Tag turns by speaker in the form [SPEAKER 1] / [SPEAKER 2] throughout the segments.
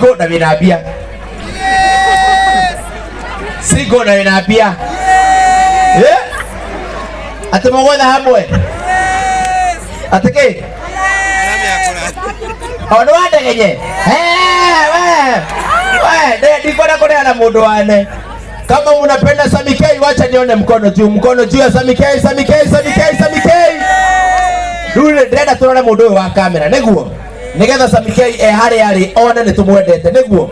[SPEAKER 1] Single na wĩna mbia. Single na wĩna mbia. Eh? Atĩ mũgwetha hamwe? Atĩ kĩ? O nĩ wandegenye? Eh, we. We, ndikwenda kũneana mũndũ wane. Kama mnapenda Sammy K, wacha nione mkono juu, mkono juu ya Sammy K, Sammy K, Sammy K, Sammy K. Rĩu rĩ, ndĩrenda tũrore mũndũ ũyũ wa kamera nĩguo nĩgetha Sammy K e harĩa arĩ one nĩ tũmwendete nĩguo.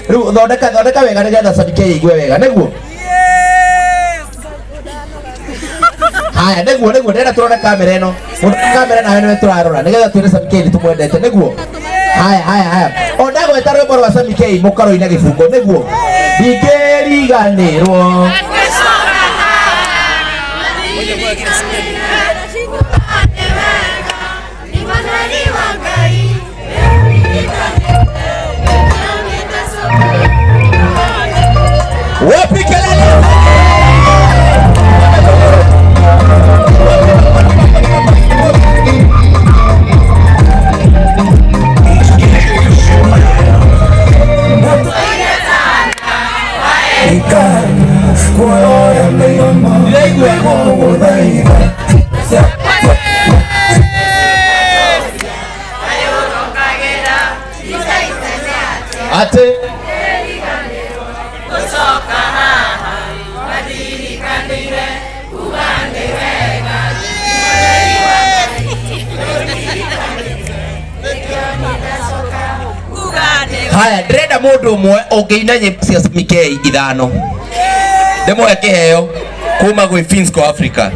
[SPEAKER 1] Rĩu thondeka thondeka wega nĩgetha Sammy K aigue wega nĩguo. Haya nĩguo nĩguo ndĩrenda tũrore kamera ĩno. Mũndũ wa kamera nawe nĩwe tũrarora nĩgetha twĩre Sammy K nĩ tũmwendete nĩguo. Haya haya haya. O ndagweta rwĩmbo rwa Sammy K mũkaroina gĩbungo nĩguo. Ndingĩriganĩrwo. Wapi kelele? Atĩ haya ndĩrenda mũndũ ũmwe ũngĩina nyĩmbo cia Sammy K ithano ndĩmũhe kĩheo kuma gwĩ Finsco Africa.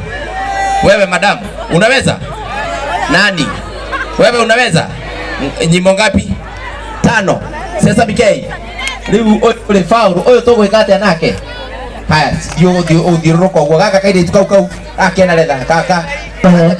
[SPEAKER 1] Wewe madam, unaweza? Nani? Wewe unaweza? Nyimbo ngapi? Tano. Cia Sammy K. Rĩu ũyũ ũrĩ faulu, ũyũ tũgwĩka atĩa nake? Haya, thiĩ ũgũthiĩ ũthiũrũrũka ũguo gaka kairĩtu kau kau gakena retha gaka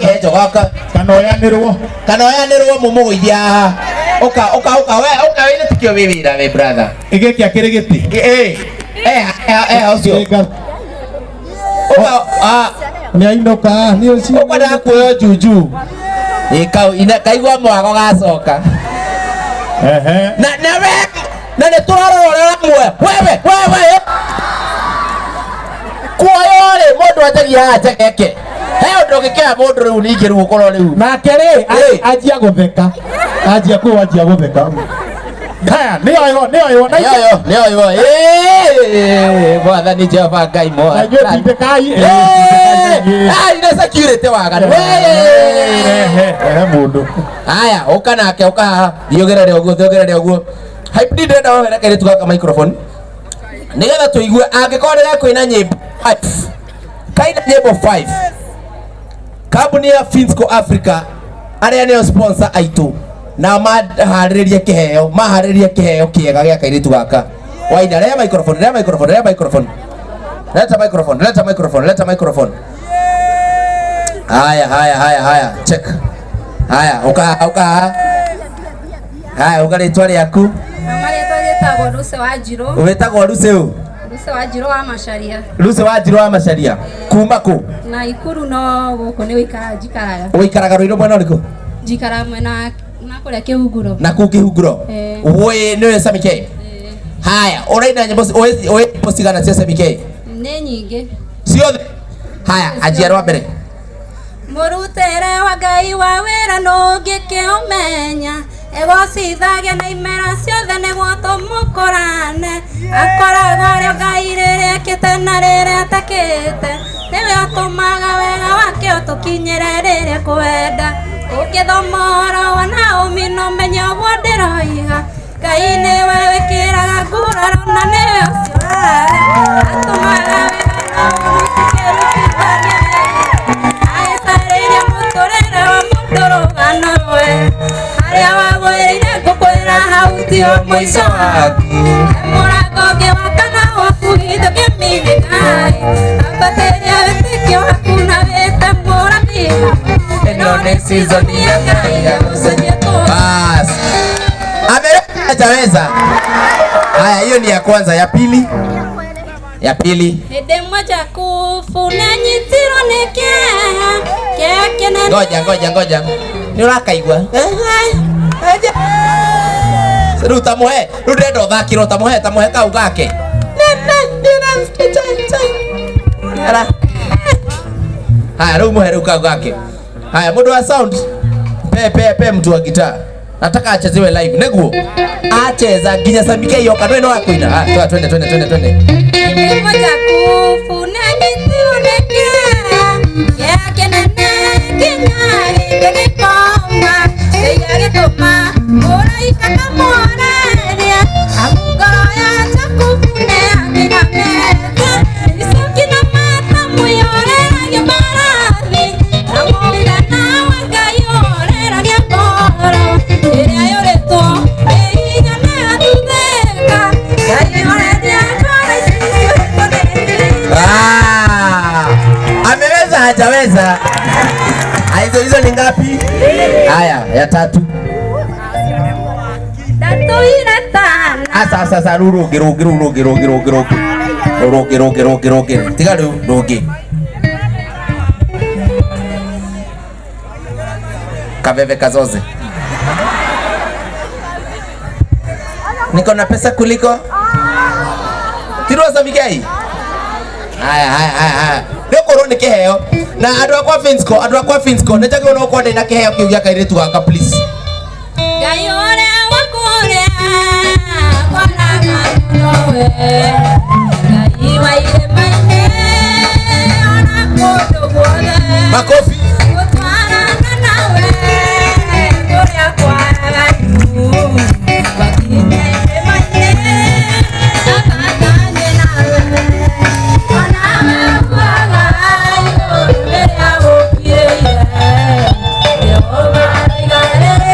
[SPEAKER 1] kenjo gaka
[SPEAKER 2] Kanoyanĩrwo.
[SPEAKER 1] kanoyanĩrwo mũmũgũithia haha. Ũka ũka ũka we ũka wĩna tikio wĩ wĩra we brother.
[SPEAKER 2] Gĩkĩ akĩrĩ gĩtĩ.
[SPEAKER 1] Eh eh eh ũcio. Ũka ah
[SPEAKER 2] Nĩ ainũka, nĩ ũcio.
[SPEAKER 1] ũkwendaga kuoyo juju. Ĩ kau ina kaigua mwago gacoka.
[SPEAKER 2] Ehe.
[SPEAKER 1] Na na we na nĩ tũrarora ũrĩa ũramwe. Wewe wewe. Kuoyo rĩ mũndũ anjagia haha njegeke. He ũndũ ũngĩkĩoya mũndũ rĩu ningĩ rĩu ũkorwo rĩu.
[SPEAKER 2] Nake rĩ,
[SPEAKER 1] Ĩ.
[SPEAKER 2] anjia gũtheka. Anjia kũu anjia gũtheka. Haya, nĩyo ĩyo, nĩyo ĩyo. Na ithuĩ-
[SPEAKER 1] Nĩyo nĩyo ĩyo. Ĩĩ Mwathani Jehova Ngai
[SPEAKER 2] na
[SPEAKER 1] mwathani.
[SPEAKER 2] ithuĩ tindĩkai. Ĩ, tindĩkai.
[SPEAKER 1] Ĩĩ, ina security waganu.
[SPEAKER 2] Ehe, ehe mũndũ.
[SPEAKER 1] Haya, ũka nake ũka haha. Thiĩ ũgerere ũguo, thiĩ ũgerere ũguo. Hype D ndĩrenda wohere kairĩtu gaka microphone. Nĩgetha tũigue angĩkorwo nĩ gakwĩna nyĩmbo 5. Kaina nyĩmbo 5. Kambuni ya Finsco Africa arĩa nĩo sponsor aitũ na maharĩrĩrie kĩheo, maharĩrĩrie kĩheo kĩega gĩa kairĩtu gaka. Waina, rehe microphone, rehe microphone, rehe microphone. Leta microphone, leta microphone, leta microphone. Haya, haya, haya, haya, check. Haya, uka uka. Haya, uka rĩtwa rĩaku.
[SPEAKER 3] Marĩtwa gĩtagwo Lucy Wanjirũ.
[SPEAKER 1] Wĩtagwo Lucy ũ?
[SPEAKER 3] Lucy Wanjirũ wa Macharia.
[SPEAKER 1] Lucy Wanjirũ wa Macharia. Kuma kũ?
[SPEAKER 3] Na Ikuru no gũkũ nĩ gũikara njikaraga.
[SPEAKER 1] Ũikaraga Rũirũ mwena ũrĩkũ?
[SPEAKER 3] Njikaraga mwena wa na kũrĩa Kĩhunguro.
[SPEAKER 1] Na kũu Kĩhunguro.
[SPEAKER 3] Eh.
[SPEAKER 1] Wĩ nĩwe Sammy K. Haya, ũraina nyĩmbo ũĩ ũĩ nyĩmbo cigana cia Sammy K?
[SPEAKER 3] Nĩ nyingĩ.
[SPEAKER 1] Ciothe. Haya, anjia rwa mbere.
[SPEAKER 3] Mũrutĩre wa Ngai wa wĩra nũngĩkĩũmenya egocithagia na imera ciothe nĩguo tũmũkũrane akoragwo arĩ Ngai rĩrĩa ekĩte na rĩrĩa atekĩte nĩwe ũtũmaga wega wake ũtũkinyĩre rĩrĩa kwenda ũngĩthoma ũhoro wa Naomi no menye ũguo ndĩroiga Ngai nĩwe wĩkĩraga nguraro na nĩwe ũcioraga atũmaga wega na ũũru cikĩrutithania wĩra mũtũrĩre wa mũndũ rũgano rwe harĩa wagwĩrĩire ngũkwĩra hau tio mũico waku mũrango ũngĩ wa kana waku githũkĩminĩkai ambatĩria wĩtĩkio waku na wĩte mũrathi ĩno nĩ season ya Ngai ya gũcenjia tũũro.
[SPEAKER 1] Bas. Ameleta hajaweza. Haya, hiyo ni ya kwanza. Ya pili, ya pili.
[SPEAKER 3] Hĩndĩ ĩmwe Jakubu nĩanyitirwo nĩ kĩeha kĩeha kĩnene
[SPEAKER 1] Ngoja, ngoja, ngoja. Nĩ ũrakaigua? Rĩu ta mũhe, rĩu ndĩrenda ũthakĩrwo ta mũhe, ta mũhe kau gake. Ara. Haya, rĩu mũhe rĩu kau gake. Haya, mũndũ wa sound. Pe pe pe mtu wa gitaa. Nataka achezewe live. Nĩguo. Acheza nginya Samike yoka ndwe no akuina. Ah, twende twende twende twende.
[SPEAKER 3] Nĩguo Jakubu nĩanyitirwo nĩ kĩeha kĩnene nginya gĩkĩgĩkoma. Ngai agĩtũma mũraika kamwonerie, amu ngoro ya Jakubu nĩyakĩinamĩte. Icoki na matamu yoreragia mbarathi, na mũigana wa Ngai ũreragia ngoro ĩrĩa yũrĩtwo nĩ hinya na ĩgathuthĩka. Ngai horeria ngoro ici ciũrĩtwo nĩ hinya.
[SPEAKER 1] Ah, ameweza hajaweza? Ah, hizo hizo ni ngapi? Haya, ya tatu.
[SPEAKER 3] Ndatũire tana.
[SPEAKER 1] Asa asa asa rĩu rũngĩ rũngĩ rũu rũngĩ rũngĩ rũngĩ rũngĩ. Rũngĩ rũngĩ rũngĩ rũngĩ. Tiga rĩu rũngĩ. Kaveve kazoze. Niko na pesa kuliko Tirosa Migei. Haya haya haya haya. Nĩũkorwo nĩ kĩheo na andũ akwa Finsco, andũ akwa Finsco nĩ njagĩrĩirwo nĩ gũkorwo ndĩna kĩheo kĩu gĩa kairĩtu gaka please.
[SPEAKER 3] Ngai ũrĩa wa kũrĩa kwaraga nowe, Ngai wa irĩma-inĩ ona kũndũ guothe.
[SPEAKER 1] Makofi.
[SPEAKER 3] Gũtwarana nawe kũrĩa kwaganu, gwakinya irĩma-inĩ abatanye nawe. Onawe ugaga igũrũ rĩrĩa gũkirĩire, Jehova aroiga rĩu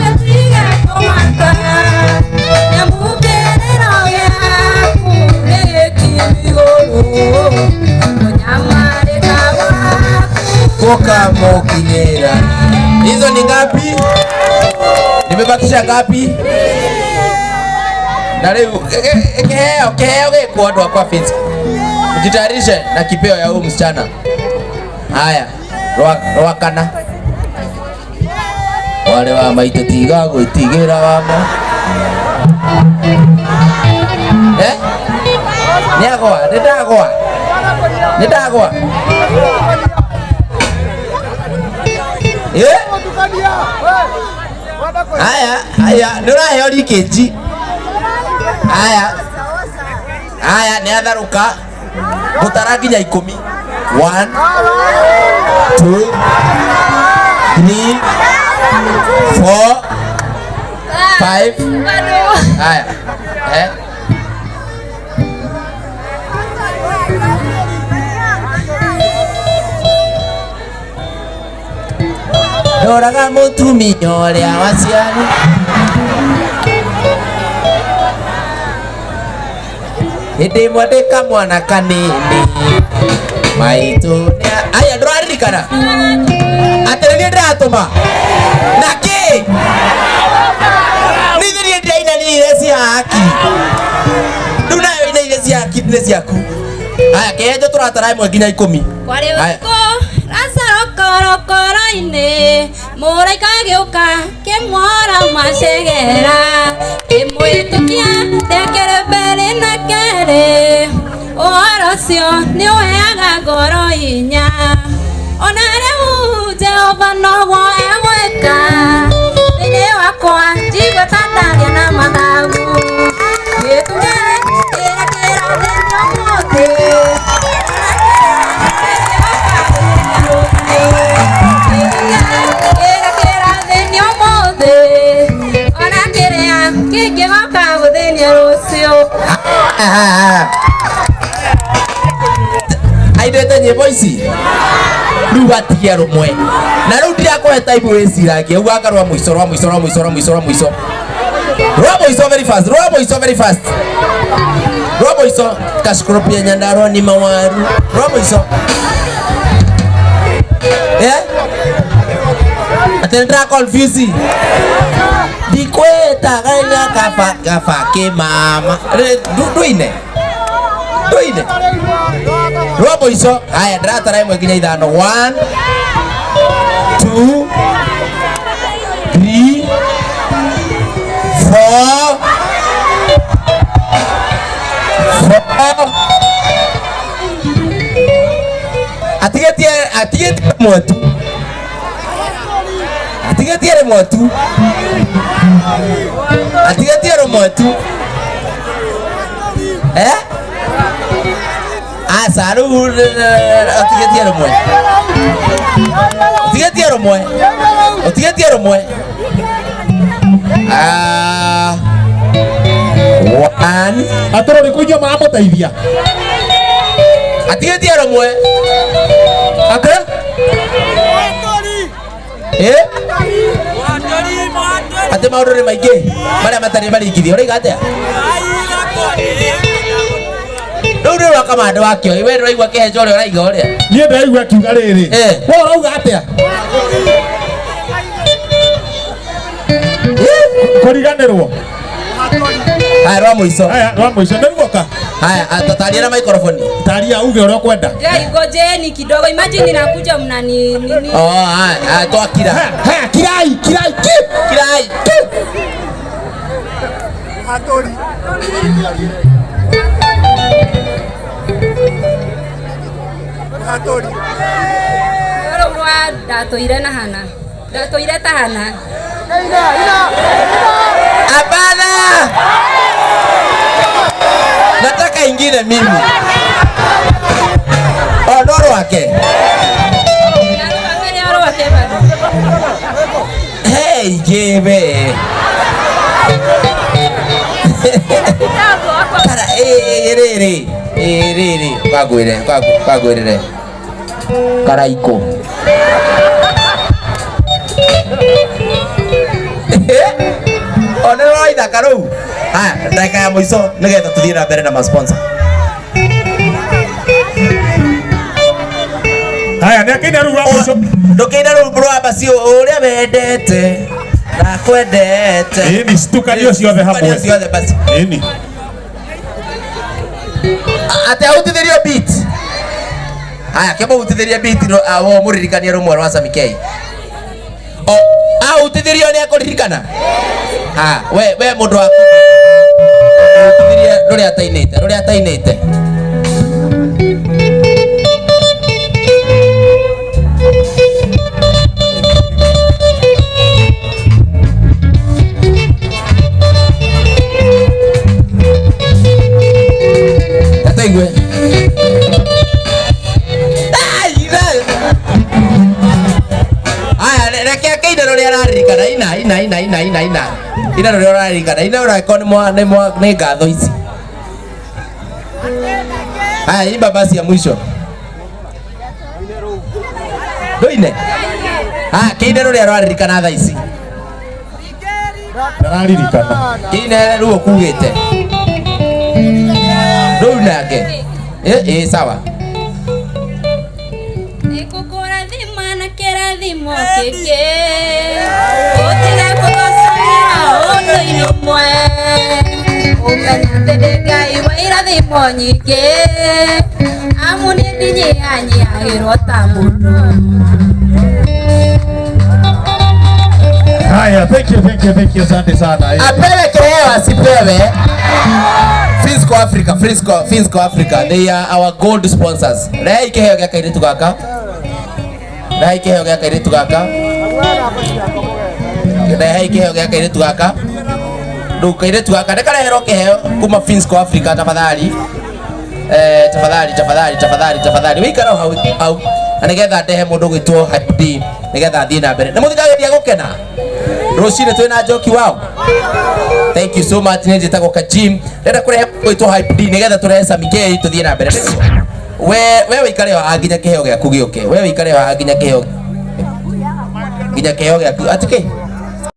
[SPEAKER 3] ĩtige kũmaka, nĩamu kĩrĩro gĩaku nĩgĩkinyu igũrũ, kũnyamarĩka gwaku
[SPEAKER 1] Kukamukinyĩra. Hizo ni ngapi? Nimebakisha ngapi? Na rĩu kĩheo kĩheo gĩkwo andũ akwa Finsco. Mjitayarishe na kipeo ya huyu msichana. Haya, rwa kana. Wale wa maitũ tiga gwĩtigĩra wamo. Eh? Nĩagwa, nĩndagwa. Nĩndagwa. Eh? Haya, haya, nĩ ũraheo rikĩnji. Haya. Haya, nĩ atharũka. Gũtara nginya ikũmi. 1 2 3 4 5. Haya. Eh? Ndoraga mũtumia ũrĩa waciari. Hĩndĩ ĩmwe ndĩ kamwana kanini maitũ aya ndũraririkana atĩ nĩ niĩ ndĩratũma na kĩ nĩ niĩ ndĩrainanĩire cia haki rĩu nawe ũinaire cia haki nĩ ciaku. Haya, kĩhenjo tũratara ĩmwe nginya ikũmi.
[SPEAKER 3] Kwarĩ
[SPEAKER 1] Haya.
[SPEAKER 3] ũtukũ Lazaro korokoro-inĩ, mũraika agĩũka kĩmuora macegera, kĩmwĩtũkia ndekĩrĩ mbere na kerĩ, ũhoro ũcio nĩũheaga ngoro hinya. Ona rĩu Jehova noguo egwĩka, thĩinĩ wakwa njigua ta ndagĩa na mathagu, gĩtugĩ kĩrĩa kĩrathĩnio ũmũthĩ.
[SPEAKER 1] Aindĩte nyĩmbo ici rĩu atigia rũmwe na rĩu ndirakũhe time wĩciragie ũguo aka rwa mũico rwa mũico rwa mũico rwa mũico rwa mũico rwa mũico very fast rwa mũico very fast rwa mũico kashkropia Nyandarua ni mawaru rwa mũico eh atĩ nĩndĩra confuse ndikwĩtaga kaba kaba kĩmama ndũine ndũine rwa mũico. Haya, ndĩratara ĩmwe nginya ithano. 1 2 3 Four. Four. Atigetie atigetie rĩmwe tu. Atigetie rĩmwe tu. Atigetie rĩmwe tu. Eh? Aca rĩu atigetie rĩmwe. Atigetie rĩmwe. Atigetie rĩmwe. Ah. One.
[SPEAKER 2] Atoro nĩ kũinyua maramũteithia.
[SPEAKER 1] Atigetie rĩmwe.
[SPEAKER 2] Ate?
[SPEAKER 1] Eh? Atĩ maũndũ nĩ maingĩ marĩa matarĩ maringithio ũraiga atĩa? Rĩu nĩ rwa kamande wa kĩoĩ we ndũraigua kĩhenjo ũrĩa ũraiga ũrĩa.
[SPEAKER 2] Niĩ ndĩraigua akiuga rĩrĩ.
[SPEAKER 1] Eh.
[SPEAKER 2] We ũrauga atĩa? Kũriganĩrwo.
[SPEAKER 1] Haya rwa mũico.
[SPEAKER 2] Haya, rwa mũico nĩ ruoka.
[SPEAKER 1] Haya tataria na microphone.
[SPEAKER 2] Taria uge ũrĩa ũkwenda.
[SPEAKER 3] Jai, ngojeni kidogo. Imagine ninakuja mnani nini.
[SPEAKER 1] Oh, haya, haya twakira.
[SPEAKER 2] Haya, haya, kirai, kirai, ki.
[SPEAKER 1] Kirai.
[SPEAKER 3] Rũu rwa ndatũire na hana. Ndatũire ta hana.
[SPEAKER 1] Hapana. Nataka ingine mimi. Oh, no rwake.
[SPEAKER 3] Na rwake nĩ rwake bado.
[SPEAKER 1] Hey, jebe. Kara eh rĩrĩ. Eh rĩrĩ. Kwagwĩre, kwagwĩrĩre. Karaiko. O nĩ ũraithaka rĩu. Haya, ndagĩka ya mũico nĩgetha tũthiĩ na mbere na ma-sponsor.
[SPEAKER 2] Haya, nĩ akĩina rĩu rwa mũico.
[SPEAKER 1] Ndũkĩine rũrũ rwa baci ũrĩa wendete nakwendete.
[SPEAKER 2] Ĩni, citukanio ciothe hamwe.
[SPEAKER 1] Citukanio ciothe basi.
[SPEAKER 2] Ĩni.
[SPEAKER 1] Atĩ ahutithĩrio beat. Haya, kĩmũhutithĩrie beat wo mũririkanie rũmwe rwa Sami K. O ahutithĩrio nĩ ekũririkana. Ha, we we mũndũ wa hutithĩrie rũrĩa atainĩte, rũrĩa atainĩte. Taigue. Ai, Aya, reke akĩine rũrĩa araririkana. Ina, ina, ina, ina, ina, ina. Ina rũrĩa ũraririkana. Ina ũragĩkorwo nĩ mwa nĩ mwa nĩ ngatho ici. Haya, imba basi ya mwisho. Ndũine? Haya, kĩine rũrĩa ũraririkana thaa ici.
[SPEAKER 2] Ndararirikana.
[SPEAKER 1] Kĩine rĩu ũkugĩte. Rũu nake. Eh, eh, sawa.
[SPEAKER 3] Nĩngũkũrathima na kĩrathimo kĩngĩ ũtige kũgocanĩra ũndũ-inĩ ũmwe ũmenye atĩ ndĩ Ngai wa irathimo nyingĩ amu niĩ ndinyihanyiihagĩrwo ta mũndũ.
[SPEAKER 2] Haya, thank you, thank you, thank you, asante sana. Eh.
[SPEAKER 1] Apewe kiheo asipewe. Frisco Africa, Frisco, Frisco Africa, they are our gold sponsors. Rehei kiheo gĩa kairĩtu gaka. Rehei kiheo gĩa kairĩtu gaka. Rehei kiheo gĩa kairĩtu gaka. Rĩu kairĩtu gaka nĩ kareherwo kiheo kuma Finsco Africa tafadhali. Eh, tafadhali, tafadhali, tafadhali, tafadhali. Wĩikare o hau hau. Na nĩgetha ndehe mũndũ ũgwĩtwo Hype D nĩgetha athiĩ na mbere. Nĩ mũthikagĩrĩria gũkena? Rũcinĩ twĩna Njoki wao. Thank you so much. Nĩ njĩtagwo Kajim. Ndĩrenda kũrehe gwĩtwo Hype D nĩgetha tũrehe Sami K tũthiĩ na mbere. We we wĩikare o haha nginya kĩheo gĩaku gĩũke. We wĩikare o haha nginya kĩheo gĩaku. Atĩ kĩ?